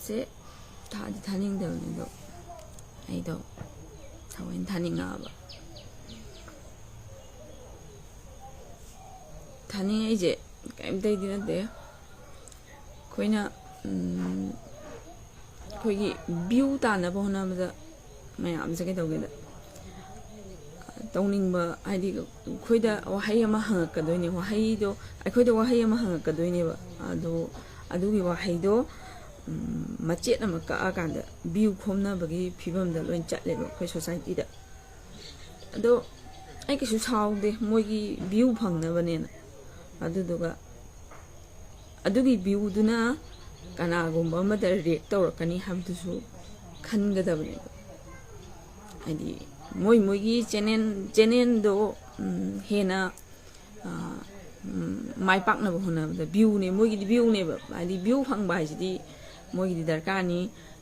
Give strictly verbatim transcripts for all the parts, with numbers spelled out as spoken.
ꯁꯦ ꯊꯥꯗꯤ ꯊꯥꯅꯤꯡꯗꯕꯅꯦ, ꯑꯗꯣ ꯑꯩꯗꯣ ꯊꯑꯣꯏꯅ ꯊꯥꯅꯤꯡꯉꯛꯑꯕ꯫ ꯊꯥꯅꯤꯡꯉꯛꯏꯁꯦ ꯀꯔꯤꯝꯇꯩꯗꯤ ꯅꯠꯇꯦ, ꯑꯩꯈꯣꯏꯅ, ꯎꯝ, ꯑꯩꯈꯣꯏꯒꯤ ꯚ꯭ꯌꯨ ꯇꯥꯟꯅꯕ ꯍꯣꯠꯅꯕꯗ ꯃꯌꯥꯝꯁꯦ ꯀꯩꯗꯧꯒꯦꯗ, ꯇꯧꯅꯤꯡꯕ, ꯍꯥꯏꯗꯤ ꯑꯩꯈꯣꯏꯗ ꯋꯥꯍꯩ ꯑꯃ ꯍꯪꯉꯛꯀꯗꯣꯏꯅꯦ, ꯋꯥꯍꯩꯗꯣ, ꯑꯩꯈꯣꯏꯗ ꯋꯥꯍꯩ ꯑꯃ ꯍꯪꯉꯛꯀꯗꯣꯏꯅꯦꯕ꯫ ꯑꯗꯣ ꯑꯗꯨꯒꯤ ꯋꯥꯍꯩꯗꯣ, ꯎꯝ, ꯃꯆꯦꯠ ꯑꯃ ꯀꯛꯑꯀꯥꯟꯗ ꯚ꯭ꯌꯨ ꯈꯣꯝꯅꯕꯒꯤ ꯐꯤꯕꯝꯗ ꯂꯣꯏ ꯆꯠꯂꯦꯕ ꯑꯩꯈꯣꯏ ꯁꯣꯁꯥꯏꯇꯤꯗ꯫ ꯑꯗꯣ ꯑꯩ ꯀꯩꯁꯨ ꯁꯥꯎꯗꯦ, ꯃꯣꯏꯒꯤ ꯚ꯭ꯌꯨ ꯐꯪꯅꯕꯅꯦꯅ꯫ ꯑꯗꯨꯗꯨꯒ ꯑꯗꯨꯒꯤ ꯚ꯭ꯌꯨꯗꯨꯅ ꯀꯅꯥꯒꯨꯝꯕ ꯑꯃꯗ ꯔꯤꯌꯦꯛ ꯇꯧꯔꯛꯀꯅꯤ ꯍꯥꯏꯕꯗꯨꯁꯨ ꯈꯟꯒꯗꯕꯅꯦꯕ꯫ ꯍꯥꯏꯗꯤ ꯃꯣꯏ ꯃꯣꯏꯒꯤ ꯆꯦꯅꯦꯜ, ꯆꯦꯅꯦꯜꯗꯣ, ꯎꯝ, ꯍꯦꯟꯅ, ꯑ, ꯎꯝ, ꯃꯥꯏ ꯄꯥꯛꯅꯕ ꯍꯣꯠꯅꯕꯗ ꯚ꯭ꯌꯨꯅꯦ, ꯃꯣꯏꯒꯤꯗꯤ ꯚ꯭ꯌꯨꯅꯦꯕ꯫ ꯍꯥꯏꯗꯤ ꯚ꯭ꯌꯨ ꯐꯪꯕ ꯍꯥꯏꯁꯤꯗꯤ ꯃꯣꯏꯒꯤꯗꯤ ꯗꯔꯀꯥꯔꯅꯤ꯫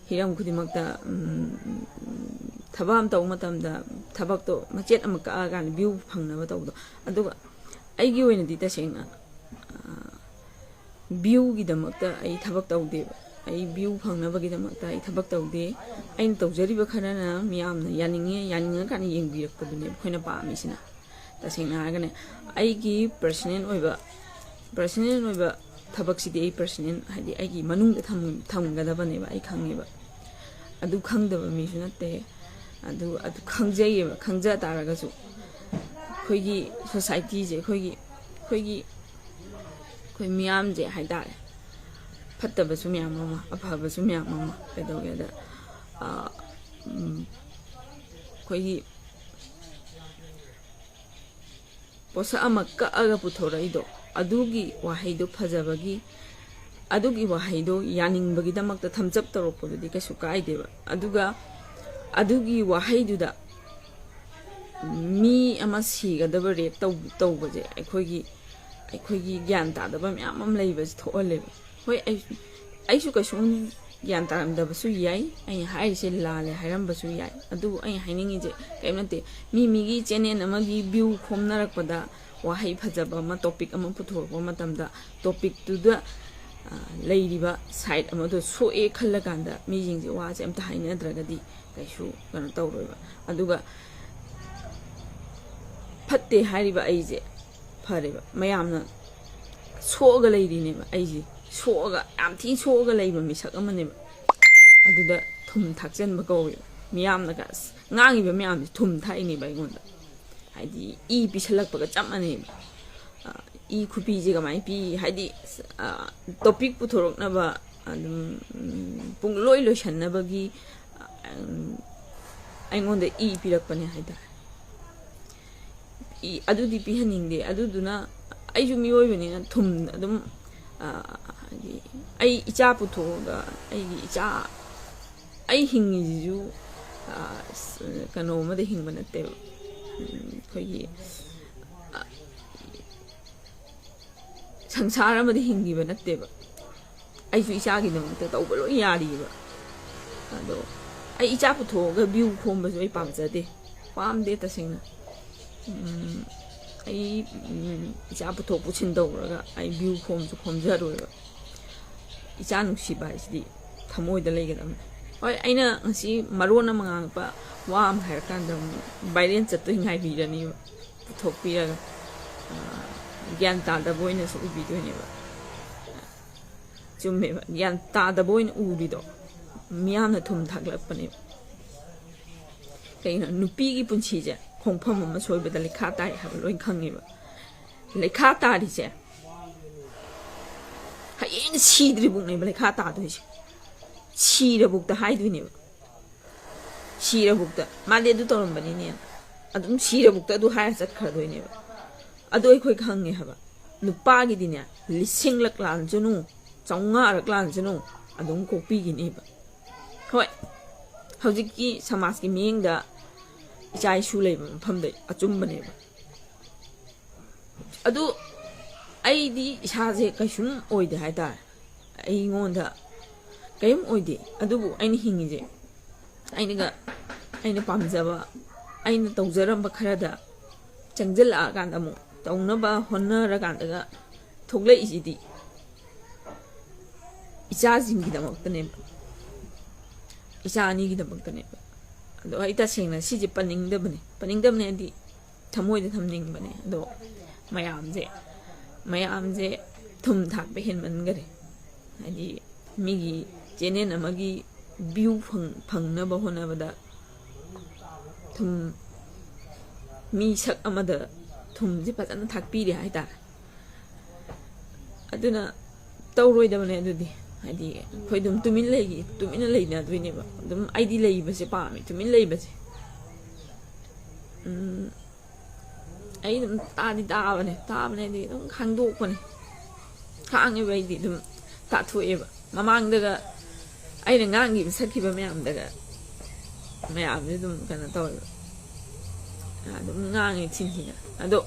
ꯍꯤꯔꯝ ꯈꯨꯗꯤꯡꯃꯛꯇ, ꯎꯝ, ꯊꯕꯛ ꯑꯃ ꯇꯧꯕ ꯃꯇꯝꯗ ꯊꯕꯛꯇꯣ ꯃꯆꯦꯠ ꯑꯃ ꯀꯛꯑꯀꯥꯟꯗ ꯚ꯭ꯌꯨ ꯐꯪꯅꯕ ꯇꯧꯕꯗꯣ꯫ ꯑꯗꯨꯒ ꯑꯩꯒꯤ ꯑꯣꯏꯅꯗꯤ ꯇꯁꯦꯡꯅ, ꯑ, ꯚ꯭ꯌꯨꯒꯤꯗꯃꯛꯇ ꯑꯩ ꯊꯕꯛ ꯇꯧꯗꯦꯕ꯫ ꯑꯩ ꯚ꯭ꯌꯨ ꯐꯪꯅꯕꯒꯤꯗꯃꯛꯇ ꯑꯩ ꯊꯕꯛ ꯇꯧꯗꯦ꯫ ꯑꯩꯅ ꯇꯧꯖꯔꯤꯕ ꯈꯔꯅ ꯃꯤꯌꯥꯝꯅ ꯌꯥꯅꯤꯡꯉꯦ, ꯌꯥꯅꯤꯡꯉꯀꯥꯟꯗ ꯌꯦꯡꯕꯤꯔꯛꯄꯗꯨꯅꯦꯕ ꯑꯩꯈꯣꯏꯅ ꯄꯥꯝꯃꯤꯁꯤꯅ꯫ ꯇꯁꯦꯡꯅ ꯍꯥꯏꯔꯒꯅꯦ, ꯑꯩꯒꯤ ꯄꯔꯁꯅꯦꯜ ꯑꯣꯏꯕ, ꯄꯔꯁꯅꯦꯜ ꯑꯣꯏꯕ ꯊꯕꯛꯁꯤꯗꯤ ꯑꯩ ꯄꯔꯁꯅꯦꯜ, ꯍꯥꯏꯗꯤ ꯑꯩꯒꯤ ꯃꯅꯨꯡꯗ ꯊꯝ-, ꯊꯝꯒꯗꯕꯅꯦꯕ, ꯑꯩ ꯈꯪꯉꯦꯕ꯫ ꯑꯗꯨ ꯈꯪꯗꯕ ꯃꯤꯁꯨ ꯅꯠꯇꯦ꯫ ꯑꯗꯨ, ꯑꯗꯨ ꯈꯪꯖꯩꯌꯦꯕ꯫ ꯈꯪꯖ ꯇꯥꯔꯒꯁꯨ ꯑꯩꯈꯣꯏꯒꯤ ꯁꯣꯁꯥꯏꯇꯤꯁꯦ, ꯑꯩꯈꯣꯏꯒꯤ, ꯑꯩꯈꯣꯏꯒꯤ, ꯑꯩꯈꯣꯏ ꯃꯤꯌꯥꯝꯁꯦ ꯍꯥꯏꯇꯥꯔꯦ, ꯐꯠꯇꯕꯁꯨ ꯃꯌꯥꯝ ꯑꯃ, ꯑꯐꯕꯁꯨ ꯃꯌꯥꯝ ꯑꯃ, ꯀꯩꯗꯧꯒꯦꯗ, ꯑ, ꯎꯝ, ꯑꯩꯈꯣꯏꯒꯤ ꯄꯣꯠꯁꯛ ꯑꯃ ꯀꯛꯑꯒ ꯄꯨꯊꯣꯔꯛꯏꯗꯣ, ꯑꯗꯨꯒꯤ ꯋꯥꯍꯩꯗꯣ ꯐꯖꯕꯒꯤ, ꯑꯗꯨꯒꯤ ꯋꯥꯍꯩꯗꯣ ꯌꯥꯅꯤꯡꯕꯒꯤꯗꯃꯛꯇ ꯊꯝꯆꯞ ꯇꯧꯔꯛꯄꯗꯨꯗꯤ ꯀꯩꯁꯨ ꯀꯥꯏꯗꯦꯕ꯫ ꯑꯗꯨꯒ ꯑꯗꯨꯒꯤ ꯋꯥꯍꯩꯗꯨꯗ ꯃꯤ ꯑꯃ ꯁꯤꯒꯗꯕ ꯔꯦꯞ ꯇꯧ-, ꯇꯧꯕꯁꯦ ꯑꯩꯈꯣꯏꯒꯤ, ꯑꯩꯈꯣꯏꯒꯤ ꯒ꯭ꯌꯥꯟ ꯇꯥꯗꯕ ꯃꯌꯥꯝ ꯑꯃ ꯂꯩꯕꯁꯦ ꯊꯣꯛꯍꯜꯂꯦꯕ꯫ ꯍꯣꯏ, ꯑꯩ, ꯑꯩꯁꯨ ꯀꯩꯁꯨꯝ ꯒ꯭ꯌꯥꯟ ꯇꯥꯔꯝꯗꯕꯁꯨ ꯌꯥꯏ, ꯑꯩꯅ ꯍꯥꯏꯔꯤꯁꯦ ꯂꯥꯜꯂꯦ ꯍꯥꯏꯔꯝꯕꯁꯨ ꯌꯥꯏ꯫ ꯑꯗꯨꯕꯨ ꯑꯩꯅ ꯍꯥꯏꯅꯤꯡꯉꯤꯁꯦ ꯀꯔꯤꯝ ꯅꯠꯇꯦ, ꯃꯤ ꯃꯤꯒꯤ ꯆꯦꯅꯦꯜ ꯑꯃꯒꯤ ꯚ꯭ꯌꯨ ꯈꯣꯝꯅꯔꯛꯄꯗ ꯋꯥꯍꯩ ꯐꯖꯕ ꯑꯃ, ꯇꯣꯄꯤꯛ ꯑꯃ ꯄꯨꯊꯣꯔꯛꯄ ꯃꯇꯝꯗ, ꯇꯣꯄꯤꯛꯇꯨꯗ ꯂꯩꯔꯤꯕ ꯁꯥꯏꯠ ꯑꯃꯗꯣ ꯁꯣꯛꯑꯦ ꯈꯜꯂꯀꯥꯟꯗ ꯃꯤꯁꯤꯡꯁꯦ ꯋꯥꯁꯦ ꯑꯝꯇ ꯍꯥꯏꯅꯗ꯭ꯔꯒꯗꯤ ꯀꯩꯁꯨ ꯀꯩꯅꯣ ꯇꯧꯔꯣꯏꯕ꯫ ꯑꯗꯨꯒ ꯐꯠꯇꯦ ꯍꯥꯏꯔꯤꯕ ꯑꯩꯁꯦ ꯐꯔꯦꯕ, ꯃꯌꯥꯝꯅ ꯁꯣꯛꯑꯒ ꯂꯩꯔꯤꯅꯦꯕ꯫ ꯑꯩꯁꯦ ꯁꯣꯛꯑꯒ, ꯌꯥꯝ ꯊꯤꯅ ꯁꯣꯛꯑꯒ ꯂꯩꯕ ꯃꯤꯁꯛ ꯑꯃꯅꯦꯕ꯫ ꯑꯗꯨꯗ ꯊꯨꯝ ꯊꯥꯛꯆꯟꯕ ꯀꯧꯋꯦꯕ꯫ ꯃꯤꯌꯥꯝꯅꯒ ꯑꯁ ꯉꯥꯡꯉꯤꯕ ꯃꯌꯥꯝꯁꯦ ꯊꯨꯝ ꯊꯥꯛꯏꯅꯦꯕ ꯑꯩꯉꯣꯟꯗ꯫ ꯍꯥꯏꯗꯤ ꯏ ꯄꯤꯁꯜꯂꯛꯄꯒ ꯆꯞ ꯃꯥꯟꯅꯩꯕ꯫ ꯏ ꯈꯨꯄꯤꯁꯦ ꯀꯃꯥꯏꯅ ꯄꯤ? ꯍꯥꯏꯗꯤ ꯇꯣꯄꯤꯛ ꯄꯨꯊꯣꯔꯛꯅꯕ, ꯑꯗꯨꯝ ꯄꯨꯡꯂꯣꯏ ꯂꯣꯏꯁꯟꯅꯕꯒꯤ ꯑꯩꯉꯣꯟꯗ ꯏ ꯄꯤꯔꯛꯄꯅꯦ ꯍꯥꯏꯇꯥꯔꯦ꯫ ꯏ ꯑꯗꯨꯗꯤ ꯄꯤꯍꯟꯅꯤꯡꯗꯦ꯫ ꯑꯗꯨꯗꯨꯅ ꯑꯩꯁꯨ ꯃꯤꯑꯣꯏꯕꯅꯤꯅ ꯊꯨꯝ ꯑꯗꯨꯝ, ꯍꯥꯏꯗꯤ ꯑꯩ ꯏꯆꯥ ꯄꯨꯊꯣꯛꯑꯒ ꯑꯩꯒꯤ ꯏꯆꯥ, ꯑꯩ ꯍꯤꯡꯉꯤꯁꯤꯁꯨ ꯀꯩꯅꯣ ꯑꯃꯗ ꯍꯤꯡꯕ ꯅꯠꯇꯦꯕ꯫ ꯑꯩꯈꯣꯏꯒꯤ ꯁꯪꯁꯥꯔ ꯑꯃꯗ ꯍꯤꯡꯈꯤꯕ ꯅꯠꯇꯦꯕ꯫ ꯑꯩꯁꯨ ꯏꯆꯥꯒꯤꯗꯃꯛꯇ ꯇꯧꯕ ꯂꯣꯏ ꯌꯥꯔꯤꯕ꯫ ꯑꯗꯣ ꯑꯩ ꯏꯆꯥ ꯄꯨꯊꯣꯛꯑꯒ ꯚ꯭ꯌꯨ ꯈꯣꯝꯕꯁꯨ ꯑꯩ ꯄꯥꯝꯖꯗꯦ, ꯄꯥꯝꯗꯦ ꯇꯁꯦꯡꯅ꯫ ꯑꯩ ꯏꯆꯥ ꯄꯨꯊꯣꯛ ꯄꯨꯁꯤꯟ ꯇꯧꯔꯒ ꯑꯩ ꯚ꯭ꯌꯨ ꯈꯣꯝꯁꯨ ꯈꯣꯝꯖꯔꯣꯏꯕ꯫ ꯏꯆꯥ ꯅꯨꯡꯁꯤꯕ ꯍꯥꯏꯁꯤꯗꯤ ꯊꯃꯣꯏꯗ ꯂꯩꯒꯗꯕꯅꯤ꯫ ꯍꯣꯏ, ꯑꯩꯅ ꯉꯁꯤ ꯃꯔꯣꯟ ꯑꯃ ꯉꯥꯡꯉꯛꯄ ꯋꯥ ꯑꯃ ꯍꯥꯏꯔꯀꯥꯟꯗ ꯑꯃꯨꯛ ꯚꯥꯏꯔꯦꯟ ꯆꯠꯇꯣꯏ ꯉꯥꯏꯕꯤꯔꯅꯤꯕ꯫ ꯄꯨꯊꯣꯛꯄꯤꯔꯒ ꯒ꯭ꯌꯥꯟ ꯇꯥꯗꯕ ꯑꯣꯏꯅꯁꯨ ꯎꯕꯤꯗꯣꯏꯅꯦꯕ꯫ ꯆꯨꯝꯃꯦꯕ, ꯒ꯭ꯌꯥꯟ ꯇꯥꯗꯕ ꯑꯣꯏꯅ ꯎꯔꯤꯗꯣ ꯃꯤꯌꯥꯝꯅ ꯊꯨꯝ ꯊꯥꯛꯂꯛꯄꯅꯦꯕ꯫ ꯀꯩꯅꯣ, ꯅꯨꯄꯤꯒꯤ ꯄꯨꯟꯁꯤꯁꯦ ꯈꯣꯡꯐꯝ ꯑꯃ ꯁꯣꯏꯕꯗ ꯂꯩꯈꯥ ꯇꯥꯏ ꯍꯥꯏꯕ ꯂꯣꯏ ꯈꯪꯉꯦꯕ꯫ ꯂꯩꯈꯥ ꯇꯥꯔꯤꯁꯦ ꯍꯌꯦꯡ ꯁꯤꯗ꯭ꯔꯤꯕꯨꯛꯅꯦꯕ ꯂꯩꯈꯥ ꯇꯥꯗꯣꯏꯁꯦ꯫ ꯁꯤꯔꯕꯨꯛꯇ ꯍꯥꯏꯗꯣꯏꯅꯦꯕ꯫ ꯁꯤꯔꯕꯨꯛꯇ ꯃꯥꯗꯤ ꯑꯗꯨ ꯇꯧꯔꯝꯕꯅꯤꯅꯦ, ꯑꯗꯨꯝ ꯁꯤꯔꯕꯨꯛꯇ ꯑꯗꯨ ꯍꯥꯏꯔ ꯆꯠꯈ꯭ꯔꯗꯣꯏꯅꯦꯕ꯫ ꯑꯗꯨ ꯑꯩꯈꯣꯏ ꯈꯪꯉꯦ ꯍꯥꯏꯕ꯫ ꯅꯨꯄꯥꯒꯤꯗꯤꯅꯦ, ꯂꯤꯁꯤꯡꯂꯛ ꯂꯥꯟꯁꯅꯨ, ꯆꯥꯝꯃꯉꯥꯔꯛ ꯂꯥꯟꯁꯅꯨ, ꯑꯗꯨꯝ ꯀꯣꯛꯄꯤꯒꯤꯅꯦꯕ꯫ ꯍꯣꯏ, ꯍꯧꯖꯤꯛꯀꯤ ꯁꯃꯥꯖꯀꯤ ꯃꯤꯠꯌꯦꯡꯗ ꯏꯆꯥ ꯏꯁꯨ ꯂꯩꯕ ꯃꯐꯝꯗ ꯑꯆꯨꯝꯕꯅꯦꯕ꯫ ꯑꯗꯨ ꯑꯩꯗꯤ ꯏꯁꯥꯁꯦ ꯀꯩꯁꯨꯝ ꯑꯣꯏꯗꯦ ꯍꯥꯏꯇꯥꯔꯦ꯫ ꯑꯩꯉꯣꯟꯗ ꯀꯔꯤꯝ ꯑꯣꯏꯗꯦ꯫ ꯑꯗꯨꯕꯨ ꯑꯩꯅ ꯍꯤꯡꯉꯤꯁꯦ, ꯑꯩꯅꯒ, ꯑꯩꯅ ꯄꯥꯝꯖꯕ, ꯑꯩꯅ ꯇꯧꯖꯔꯝꯕ ꯈꯔꯗ ꯆꯪꯁꯤꯜꯂꯛꯑꯀꯥꯟꯗ ꯑꯃꯨꯛ ꯇꯧꯅꯕ ꯍꯣꯠꯅꯔꯀꯥꯟꯗꯒ ꯊꯣꯛꯂꯛꯏꯁꯤꯗꯤ꯫ ꯏꯆꯥꯁꯤꯡꯒꯤꯗꯃꯛꯇꯅꯦꯕ, ꯏꯆꯥ ꯑꯅꯤꯒꯤꯗꯃꯛꯇꯅꯦꯕ꯫ ꯑꯗꯣ ꯑꯩ ꯇꯁꯦꯡꯅ ꯁꯤꯁꯦ ꯄꯟꯅꯤꯡꯗꯕꯅꯦ, ꯄꯟꯅꯤꯡꯗꯕꯅꯦ ꯍꯥꯏꯗꯤ ꯊꯃꯣꯏꯗ ꯊꯝꯅꯤꯡꯕꯅꯦ꯫ ꯑꯗꯣ ꯃꯌꯥꯝꯁꯦ, ꯃꯌꯥꯝꯁꯦ ꯊꯨꯝ ꯊꯥꯛꯄ ꯍꯦꯟꯃꯟꯈꯔꯦ꯫ ꯍꯥꯏꯗꯤ ꯃꯤꯒꯤ ꯆꯦꯅꯦꯜ ꯑꯃꯒꯤ ꯚ꯭ꯌꯨ ꯐꯪꯅꯕ ꯍꯣꯠꯅꯕꯗ ꯊꯨꯝ, ꯃꯤ ꯁꯛ ꯑꯃꯗ ꯊꯨꯝꯁꯦ ꯐꯖꯅ ꯊꯥꯛꯄꯤꯔꯦ ꯍꯥꯏꯇꯥꯔꯦ꯫ ꯑꯗꯨꯅ ꯇꯧꯔꯣꯏꯗꯕꯅꯦ ꯑꯗꯨꯗꯤ꯫ ꯍꯥꯏꯗꯤ ꯑꯩꯈꯣꯏ ꯑꯗꯨꯝ ꯇꯨꯃꯤꯟ ꯂꯩꯒꯤ ꯇꯨꯃꯤꯟꯅ ꯂꯩꯅꯗꯣꯏꯅꯦꯕ꯫ ꯑꯗꯨꯝ ꯑꯩꯗꯤ ꯂꯩꯕꯁꯦ ꯄꯥꯝꯃꯦ, ꯇꯨꯃꯤꯟ ꯂꯩꯕꯁꯦ꯫ ꯎꯝ, ꯑꯩ ꯑꯗꯨꯝ ꯇꯥꯗꯤ ꯇꯥꯕꯅꯦ, ꯇꯥꯕꯅꯦ ꯍꯥꯏꯗꯤ ꯑꯗꯨꯝ ꯈꯥꯡꯗꯣꯛꯄꯅꯦ꯫ ꯈꯥꯡꯉꯦꯕ, ꯑꯩꯗꯤ ꯑꯗꯨꯝ ꯇꯥꯊꯣꯛꯑꯦꯕ꯫ ꯃꯃꯥꯡꯗꯒ ꯑꯩꯅ ꯉꯥꯡꯈꯤꯕ ꯁꯛꯈꯤꯕ ꯃꯌꯥꯝꯗꯒ ꯃꯌꯥꯝꯁꯦ ꯑꯗꯨꯝ ꯀꯩꯅꯣ ꯇꯧꯋꯦꯕ, ꯑꯗꯨꯝ ꯉꯥꯡꯉꯦ ꯊꯤꯟ ꯊꯤꯅ꯫ ꯑꯗꯣ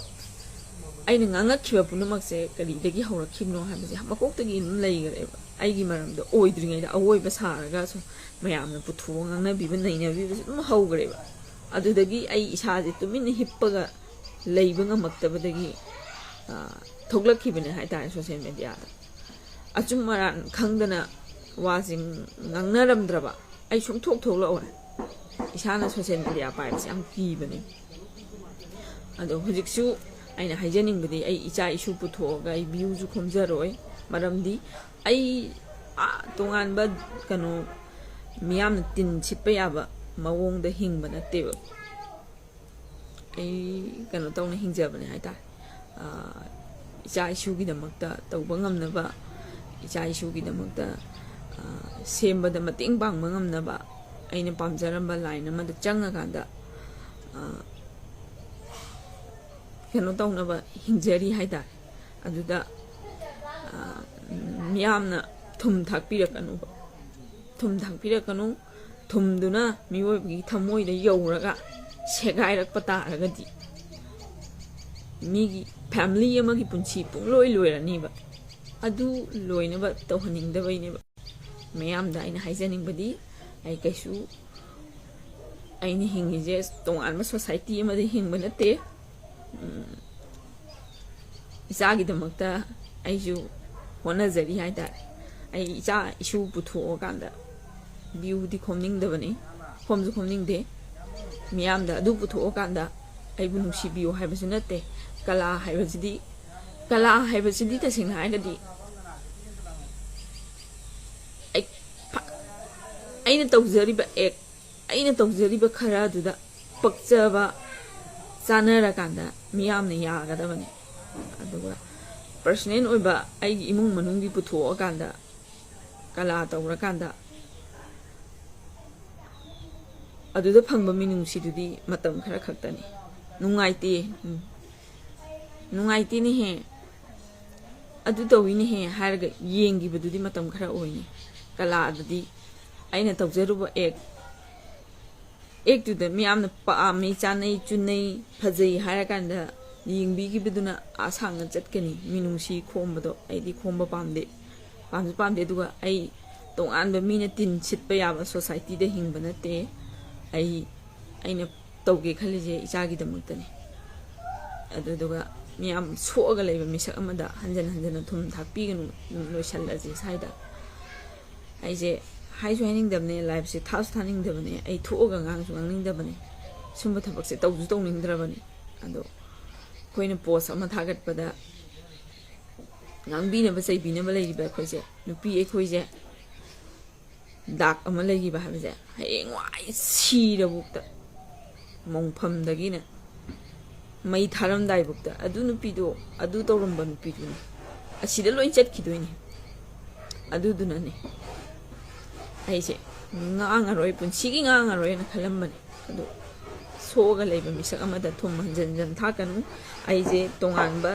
ꯑꯩꯅ ꯉꯥꯡꯉꯛꯈꯤꯕ ꯄꯨꯝꯅꯃꯛꯁꯦ ꯀꯔꯤꯗꯒꯤ ꯍꯧꯔꯛꯈꯤꯕꯅꯣ ꯍꯥꯏꯕꯁꯦ ꯃꯀꯣꯛꯇꯒꯤ ꯑꯗꯨꯝ ꯂꯩꯈ꯭ꯔꯦꯕ꯫ ꯑꯩꯒꯤ ꯃꯔꯝꯗ ꯑꯣꯏꯗ꯭ꯔꯤꯉꯩꯗ ꯑꯋꯣꯏꯕ ꯁꯥꯔꯒ ꯁꯨꯝ ꯃꯌꯥꯝꯅ ꯄꯨꯊꯣꯛꯑ ꯉꯥꯡꯅꯕꯤꯕ ꯅꯩꯅꯕꯤꯕꯁꯦ ꯑꯗꯨꯝ ꯍꯧꯈ꯭ꯔꯦꯕ꯫ ꯑꯗꯨꯗꯒꯤ ꯑꯩ ꯏꯁꯥꯁꯦ ꯇꯨꯃꯤꯟꯅ ꯍꯤꯞꯄꯒ ꯂꯩꯕ ꯉꯝꯃꯛꯇꯕꯗꯒꯤ, ꯑ, ꯊꯣꯛꯂꯛꯈꯤꯕꯅꯦ ꯍꯥꯏꯇꯥꯔꯦ ꯁꯣꯁꯦꯜ ꯃꯦꯗꯤꯌꯥꯗ꯫ ꯑꯆꯨꯝ ꯑꯔꯥꯟ ꯈꯪꯗꯅ ꯋꯥꯁꯦ ꯉꯥꯡꯅꯔꯝꯗ꯭ꯔꯕ ꯑꯩ ꯁꯨꯡꯊꯣꯛ ꯊꯣꯛꯂꯛꯑꯣꯏ, ꯏꯁꯥꯅ ꯁꯣꯁꯦꯜ ꯃꯦꯗꯤꯌꯥ ꯄꯥꯏꯕꯁꯦ ꯌꯥꯝ ꯀꯤꯕꯅꯦ꯫ ꯑꯗꯣ ꯍꯧꯖꯤꯛꯁꯨ ꯑꯩꯅ ꯍꯥꯏꯖꯅꯤꯡꯕꯗꯤ, ꯑꯩ ꯏꯆꯥ ꯏꯁꯨ ꯄꯨꯊꯣꯛꯑꯒ ꯑꯩ ꯚ꯭ꯌꯨꯁꯨ ꯈꯣꯝꯖꯔꯣꯏ꯫ ꯃꯔꯝꯗꯤ ꯑꯩ ꯑꯥ ꯇꯣꯉꯥꯟꯕ ꯀꯩꯅꯣ ꯃꯤꯌꯥꯝꯅ ꯇꯤꯟ ꯁꯤꯠꯄ ꯌꯥꯕ ꯃꯑꯣꯡꯗ ꯍꯤꯡꯕ ꯅꯠꯇꯦꯕ꯫ ꯑꯩ ꯀꯩꯅꯣ ꯇꯧꯅ ꯍꯤꯡꯖꯕꯅꯦ ꯍꯥꯏꯇꯥꯔꯦ꯫ ꯑꯥ, ꯏꯆꯥ ꯏꯁꯨꯒꯤꯗꯃꯛꯇ ꯇꯧꯕ ꯉꯝꯅꯕ, ꯏꯆꯥ ꯏꯁꯨꯒꯤꯗꯃꯛꯇ, ꯑꯥ, ꯁꯦꯝꯕꯗ ꯃꯇꯦꯡ ꯄꯥꯡꯕ ꯉꯝꯅꯕ ꯑꯩꯅ ꯄꯥꯝꯖꯔꯝꯕ ꯂꯥꯏꯟ ꯑꯃꯗ ꯆꯪꯉꯀꯥꯟꯗ, ꯑꯥ, ꯀꯩꯅꯣ ꯇꯧꯅꯕ ꯍꯤꯡꯖꯔꯤ ꯍꯥꯏꯇꯥꯔꯦ꯫ ꯑꯗꯨꯗ, ꯑꯥ, ꯃꯤꯌꯥꯝꯅ ꯊꯨꯝ ꯊꯥꯛꯄꯤꯔꯛꯀꯅꯨꯕ꯫ ꯊꯨꯝ ꯊꯥꯛꯄꯤꯔꯛꯀꯅꯨ꯫ ꯊꯨꯝꯗꯨꯅ ꯃꯤꯑꯣꯏꯕꯒꯤ ꯊꯃꯣꯏꯗ ꯌꯧꯔꯒ ꯁꯦꯒꯥꯏꯔꯛꯄ ꯇꯥꯔꯒꯗꯤ ꯃꯤꯒꯤ ꯐꯦꯃꯤꯂꯤ ꯑꯃꯒꯤ ꯄꯨꯟꯁꯤ ꯄꯨꯡꯂꯣꯏ ꯂꯣꯏꯔꯅꯤꯕ꯫ ꯑꯗꯨ ꯂꯣꯏꯅꯕ ꯇꯧꯍꯟꯅꯤꯡꯗꯕꯩꯅꯦꯕ꯫ ꯃꯌꯥꯝꯗ ꯑꯩꯅ ꯍꯥꯏꯖꯅꯤꯡꯕꯗꯤ, ꯑꯩ ꯀꯩꯁꯨ, ꯑꯩꯅ ꯍꯤꯡꯉꯤꯁꯦ ꯇꯣꯉꯥꯟꯕ ꯁꯣꯁꯥꯏꯇꯤ ꯑꯃꯗ ꯍꯤꯡꯕ ꯅꯠꯇꯦ꯫ ꯎꯝ, ꯏꯆꯥꯒꯤꯗꯃꯛꯇ ꯑꯩꯁꯨ ꯍꯣꯠꯅꯖꯔꯤ ꯍꯥꯏꯇꯥꯔꯦ꯫ ꯑꯩ ꯏꯆꯥ ꯏꯁꯨ ꯄꯨꯊꯣꯛꯑꯀꯥꯟꯗ ꯚ꯭ꯌꯨꯗꯤ ꯈꯣꯝꯅꯤꯡꯗꯕꯅꯤ, ꯈꯣꯝꯁꯨ ꯈꯣꯝꯅꯤꯡꯗꯦ꯫ ꯃꯤꯌꯥꯝꯗ ꯑꯗꯨ ꯄꯨꯊꯣꯛꯑꯀꯥꯟꯗ ꯑꯩꯕꯨ ꯅꯨꯡꯁꯤꯕꯤꯌꯨ ꯍꯥꯏꯕꯁꯨ ꯅꯠꯇꯦ, ꯀꯂꯥ ꯍꯥꯏꯕꯁꯤꯗꯤ, ꯀꯂꯥ ꯍꯥꯏꯕꯁꯤꯗꯤ ꯇꯁꯦꯡꯅ ꯍꯥꯏꯔꯒꯗꯤ ꯑꯩ ꯐ-, ꯑꯩꯅ ꯇꯧꯖꯔꯤꯕ ꯑꯦꯛ, ꯑꯩꯅ ꯇꯧꯖꯔꯤꯕ ꯈꯔ ꯑꯗꯨꯗ ꯄꯛꯆꯕ ꯆꯥꯅꯔꯀꯥꯟꯗ ꯃꯤꯌꯥꯝꯅ ꯌꯥꯒꯗꯕꯅꯤ꯫ ꯑꯗꯨꯒ ꯄꯔꯁꯅꯦꯜ ꯑꯣꯏꯕ ꯑꯩꯒꯤ ꯏꯃꯨꯡ ꯃꯅꯨꯡꯒꯤ ꯄꯨꯊꯣꯛꯑꯀꯥꯟꯗ, ꯀꯂꯥ ꯇꯧꯔꯀꯥꯟꯗ ꯑꯗꯨꯗ ꯐꯪꯕ ꯃꯤꯅꯨꯡꯁꯤꯗꯨꯗꯤ ꯃꯇꯝ ꯈꯔ ꯈꯛꯇꯅꯤ꯫ ꯅꯨꯡꯉꯥꯏꯇꯦ, ꯎꯝ, ꯅꯨꯡꯉꯥꯏꯇꯦꯅꯦꯍꯦ, ꯑꯗꯨ ꯇꯧꯋꯤꯅꯦꯍꯦ ꯍꯥꯏꯔꯒ ꯌꯦꯡꯈꯤꯕꯗꯨꯗꯤ ꯃꯇꯝ ꯈꯔ ꯑꯣꯏꯅꯤ꯫ ꯀꯂꯥꯗꯨꯗꯤ ꯑꯩꯅ ꯇꯧꯖꯔꯨꯕ ꯑꯦꯛ, ꯑꯦꯛꯇꯨꯗ ꯃꯤꯌꯥꯝꯅ ꯄꯥꯝꯃꯤ, ꯆꯥꯅꯩ, ꯆꯨꯅꯩ, ꯐꯖꯩ ꯍꯥꯏꯔꯀꯥꯟꯗ ꯌꯦꯡꯕꯤꯈꯤꯕꯗꯨꯅ ꯑꯥ ꯁꯥꯡꯅ ꯆꯠꯀꯅꯤ꯫ ꯃꯤꯅꯨꯡꯁꯤ ꯈꯣꯝꯕꯗꯣ ꯑꯩꯗꯤ ꯈꯣꯝꯕ ꯄꯥꯝꯗꯦ, ꯄꯥꯝꯁꯨ ꯄꯥꯝꯗꯦ꯫ ꯑꯗꯨꯒ ꯑꯩ ꯇꯣꯉꯥꯟꯕ ꯃꯤꯅ ꯇꯤꯟ ꯁꯤꯠꯄ ꯌꯥꯕ ꯁꯣꯁꯥꯏꯇꯤꯗ ꯍꯤꯡꯕ ꯅꯠꯇꯦ꯫ ꯑꯩ, ꯑꯩꯅ ꯇꯧꯒꯦ ꯈꯜꯂꯤꯁꯦ ꯏꯆꯥꯒꯤꯗꯃꯛꯇꯅꯤ꯫ ꯑꯗꯨꯗꯨꯒ ꯃꯤꯌꯥꯝ ꯁꯣꯛꯑꯒ ꯂꯩꯕ ꯃꯤꯁꯛ ꯑꯃꯗ ꯍꯟꯖꯟ ꯍꯟꯖꯟꯅ ꯊꯨꯝ ꯊꯥꯛꯄꯤꯒꯅꯨ꯫ ꯑꯗꯨꯝ ꯂꯣꯏꯁꯜꯂꯁꯦ ꯁ꯭ꯋꯥꯏꯗ꯫ ꯑꯩꯁꯦ ꯍꯥꯏꯁꯨ ꯍꯥꯏꯅꯤꯡꯗꯕꯅꯦ, ꯂꯥꯏꯐꯁꯦ ꯊꯥꯁꯨ ꯊꯥꯅꯤꯡꯗꯕꯅꯦ꯫ ꯑꯩ ꯊꯣꯛꯑꯒ ꯉꯥꯡꯁꯨ ꯉꯥꯡꯅꯤꯡꯗꯕꯅꯦ, ꯁꯨꯝꯕ ꯊꯕꯛꯁꯦ ꯇꯧꯁꯨ ꯇꯧꯅꯤꯡꯗ꯭ꯔꯕꯅꯦ꯫ ꯑꯗꯣ ꯑꯩꯈꯣꯏꯅ ꯄꯣꯁ ꯑꯃ ꯊꯥꯒꯠꯄꯗ ꯉꯥꯡꯕꯤꯅꯕ ꯆꯩꯕꯤꯅꯕ ꯂꯩꯔꯤꯕ ꯑꯩꯈꯣꯏꯁꯦ, ꯅꯨꯄꯤ ꯑꯩꯈꯣꯏꯁꯦ ꯗꯥꯛ ꯑꯃ ꯂꯩꯈꯤꯕ ꯍꯥꯏꯕꯁꯦ ꯍꯌꯦꯡꯋꯥꯏ ꯁꯤꯔꯕꯨꯛꯇ, ꯃꯣꯡꯐꯝꯗꯒꯤꯅ ꯃꯩ ꯊꯥꯔꯝꯗꯥꯏꯕꯨꯛꯇ ꯑꯗꯨ ꯅꯨꯄꯤꯗꯣ, ꯑꯗꯨ ꯇꯧꯔꯝꯕ ꯅꯨꯄꯤꯗꯨꯅꯤ, ꯑꯁꯤꯗ ꯂꯣꯏ ꯆꯠꯈꯤꯗꯣꯏꯅꯤ꯫ ꯑꯗꯨꯗꯨꯅꯅꯦ ꯑꯩꯁꯦ ꯉꯥꯡꯉꯔꯣꯏ, ꯄꯨꯟꯁꯤꯒꯤ ꯉꯥꯡꯉꯔꯣꯏꯅ ꯈꯜꯂꯝꯕꯅꯦ꯫ ꯑꯗꯣ ꯁꯣꯛꯑꯒ ꯂꯩꯕ ꯃꯤꯁꯛ ꯑꯃꯗ ꯊꯨꯝ ꯍꯟꯖꯟ ꯍꯟꯖꯟ ꯊꯥꯛꯀꯅꯨ꯫ ꯑꯩꯁꯦ ꯇꯣꯉꯥꯟꯕ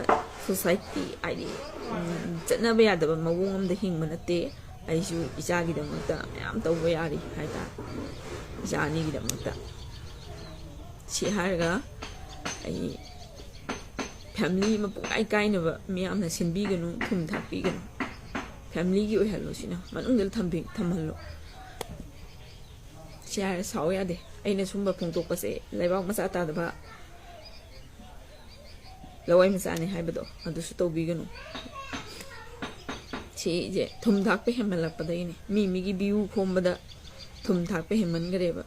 ꯁꯣꯁꯥꯏꯇꯤ, ꯍꯥꯏꯗꯤ, ꯎꯝ, ꯆꯠꯅꯕ ꯌꯥꯗꯕ ꯃꯑꯣꯡ ꯑꯃꯗ ꯍꯤꯡꯕ ꯅꯠꯇꯦ꯫ ꯑꯩꯁꯨ ꯏꯆꯥꯒꯤꯗꯃꯛꯇ ꯃꯌꯥꯝ ꯇꯧꯕ ꯌꯥꯔꯤ ꯍꯥꯏꯇꯥꯔꯦ, ꯏꯆꯥ ꯑꯅꯤꯒꯤꯗꯃꯛꯇ꯫ ꯁꯤ ꯍꯥꯏꯔꯒ ꯑꯩ ꯐꯦꯃꯤꯂꯤ ꯑꯃ ꯄꯨꯡꯀꯥꯏ ꯀꯥꯏꯅꯕ ꯃꯤꯌꯥꯝꯅ ꯁꯤꯟꯕꯤꯒꯅꯨ, ꯊꯨꯝ ꯊꯥꯛꯄꯤꯒꯅꯨ꯫ ꯐꯦꯃꯤꯂꯤꯒꯤ ꯑꯣꯏꯍꯜꯂꯣ, ꯁꯤꯅ ꯃꯅꯨꯡꯗ ꯊꯝꯕꯤ-, ꯊꯝꯍꯜꯂꯣ꯫ ꯁꯤ ꯍꯥꯏꯔ ꯁꯥꯎ ꯌꯥꯗꯦ꯫ ꯑꯩꯅ ꯁꯨꯝꯕ ꯐꯣꯡꯗꯣꯛꯄꯁꯦ ꯂꯩꯕꯥꯛ ꯃꯆꯥ ꯇꯥꯗꯕ ꯂꯋꯥꯏ ꯃꯆꯥꯅꯤ ꯍꯥꯏꯕꯗꯣ ꯑꯗꯨꯁꯨ ꯇꯧꯕꯤꯒꯅꯨ꯫ ꯁꯤꯁꯦ ꯊꯨꯝ ꯊꯥꯛꯄ ꯍꯦꯟꯃꯜꯂꯛꯄꯗꯒꯤꯅꯦ, ꯃꯤ ꯃꯤꯒꯤ ꯚ꯭ꯌꯨ ꯈꯣꯝꯕꯗ ꯊꯨꯝ ꯊꯥꯛꯄ ꯍꯦꯟꯃꯟꯈ꯭ꯔꯦꯕ꯫